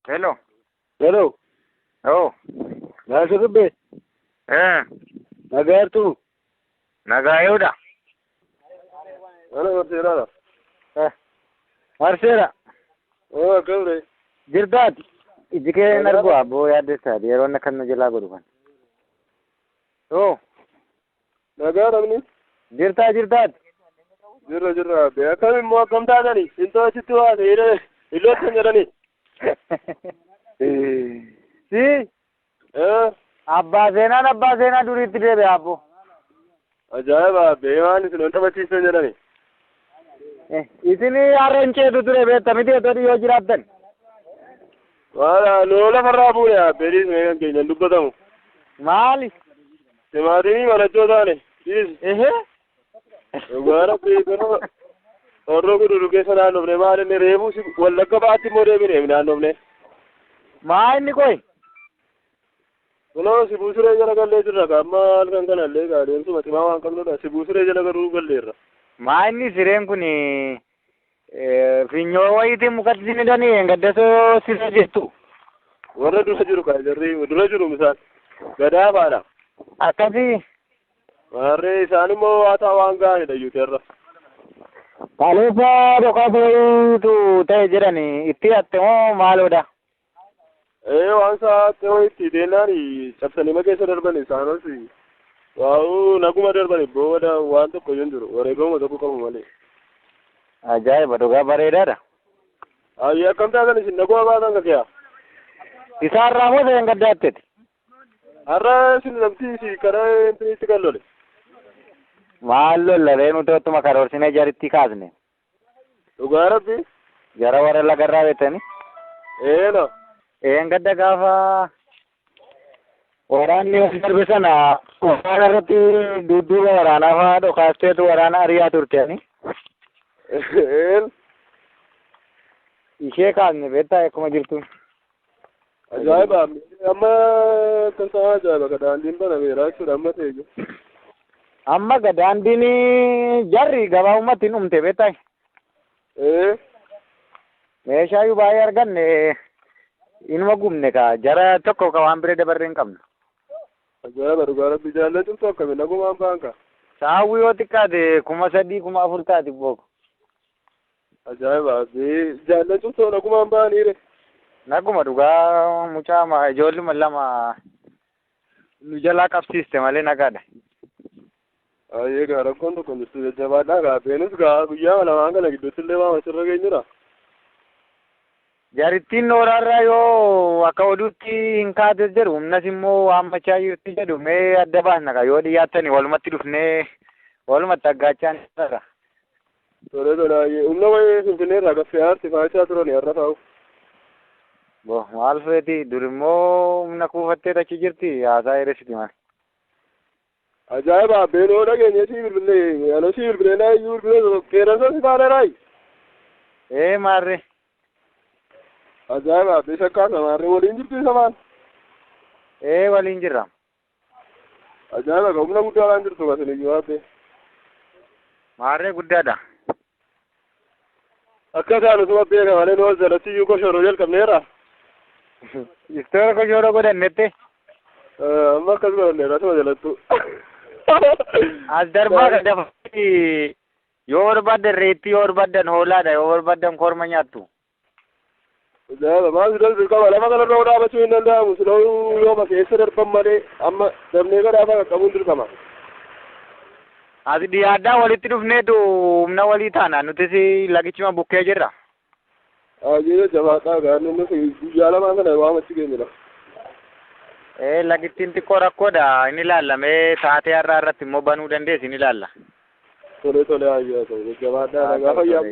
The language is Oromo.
Hello. Hello. Oh. Maal dubbe? Eh. Nagaa jirtuu? Nagaa yoodha. Mana barseeraadha. Eh. Barseera. Oo, akkam ta'e? Jirtaati. Iji kee hin argu abboo yaaddessaati yeroo inni akkan nu jalaa godhu kan. Oh. Nagaa namni? Jirtaa jirtaati. Jirra jirra. Akkam immoo akkam taatani? Intoo achitti waa ta'ee illoottan jedhani. Si. Eh. Abbaa seenaan abbaa seenaa duriitti deebi'a abboo. Ajaa'iba abbee, waan isin ol taphachiisan jedhani. Isin har'a hin ceetu ture beekta miti otoo dhiyyoo jiraattan. Waan loola farraa buune abbee, dhiisne kan keenyan dubbatamu. Maali? Timaatimii malachoo taane dhiis. Ehe. Dhugaa rabbii gara horroo guduru keessa naannofne, maal inni reefuu Wallagga ba'aatti immoo deebine naannofne. Maa inni qoy? Kunoo sibuu siree jala gallee jirra ka, amma halkan kanallee ka adeemsuma cimaa waan qabnudha, sibuu siree jala garuu galleerra. Maa inni sireen kun finyoo wayiitiin mukatti isin hidhanii gaddasoo siree jettu. Warra dura jiru ka, jarri dura jiru misaan gadaa faadha. Akkasii. Warri isaan immoo waa ta'a waan gaariidha yuuteerra. Kaleessa dhokaasa wayiitu ta'e jedhani itti hatte moo maaloodha? Ee, waan sa'aatti wayiitti deennaan cabsanii ma keessa darban, isaanis waa'uu naguma darban booda waan tokko hin jiru, wareegama tokko qabu malee. Ajaa'iba, dhugaa bareedaadha. Ayyee, akkam taatan isin, naguma baatan kakee? Isaarraa moo seen gaddaatteeti? Har'a isin namti si karaa intinitti kan lole. Maal lollaree, nuti ottuma karoorsinee jaritti kaasne. Dhugaa rabbi. Jara warra lagarraa beektanii. Ee no. Een gadda gaafa waraanni wal darbe sana waraana irratti dudduuba waraanaa fa'aa dhokaasteetu waraana ari'aa turte. Een. Ishee kaasne beektaa akkuma jirtu. Ajaa'iba, amma kan isaa ajaa'iba ka, daandiin banameera jechuudha amma ta'e. Amma ga daandiin jarri gabaabumatti hin dhumte beektaa. Ee. Meeshaayyuu baay'ee arganne, inuma gubne ka, jara tokko ka waan biree dabarree hin qabnu. Ajaa'iba, dhugaa rabbi, jaallachuu akkami, nagumaan ba'an ka. Saawwi yoo xiqqaate 3000, 4000 taati booko. Ajaa'iba, jaallachuu ta'u nagumaan ba'aniire. Naguma dhugaa, mucaa ijoolluma lama nu jalaa qabsiiste malee nagaadha. Ayyee gaa, rakkoon tokko hin jirtu, jajjabaadhaa gaa, beenus gaa guyyaa lamaan kana gidduutti illee waan asirra geenyudha. Jarittiin nooraarraa yoo akka oduutti hin kaates jedhu, humnas immoo waammachaa jirti jedhu, mee adda baasna ka, yoo dhiyaattani walumatti dhufnee walumatti aggaachaan irra. Tole tole, ayyee, humna wayii Finfinnee irraa gaffee aarti faayichaa turani har'a taa'u. Bo maal feeti, dur immoo humna kuufattee achi jirti, haasaa eresiti maal. Ajaa'iba, beenoo dhageenye sii bilbilee, anoo sii bilbilee naa iyyuu bilbilee qeerransa si faana. Ee maarree. Ajaa'iba, beesa kaasa, maarree waliin jirtu isa maal? Ee, waliin jirra. Ajaa'iba ka, humna guddaadhaan jirtu kasin iyyuu haadde. Maarree guddaadha. Akka isaan utuma beeka malee nu jalatti iyyuu koshoroo jalqabneerra. Istoora koshoroo godhannette. Amma akkas godhanneerra asuma jalattu. As darbaa ka dafanii, yoo barbaaddan reettii, yoo barbaaddan hoolaadha, yoo barbaaddan korma nyaattu. Ajaa'iba, maal si darbu qaba, lafa kanarra dhaabachuu hin danda'amu, siloo yooma keessa darban malee amma dabnee gadhaafaa qaqqabuun dirqama. As dhiyaaddaa walitti dhufneetu humna walii taana, nutis lagichuma bukkee jirra. Ayyee, jabaadhaa gaa, inni guyyaa lamaan kana waan achi geenyudha. Ee, lagittiin xiqqoo rakkoodha, inni ilaallamee taatee har'aa irratti immoo banuu dandeessi, inni ilaalla. Tole tole, ayyee, jabaadhaa, nagaa fayyaa.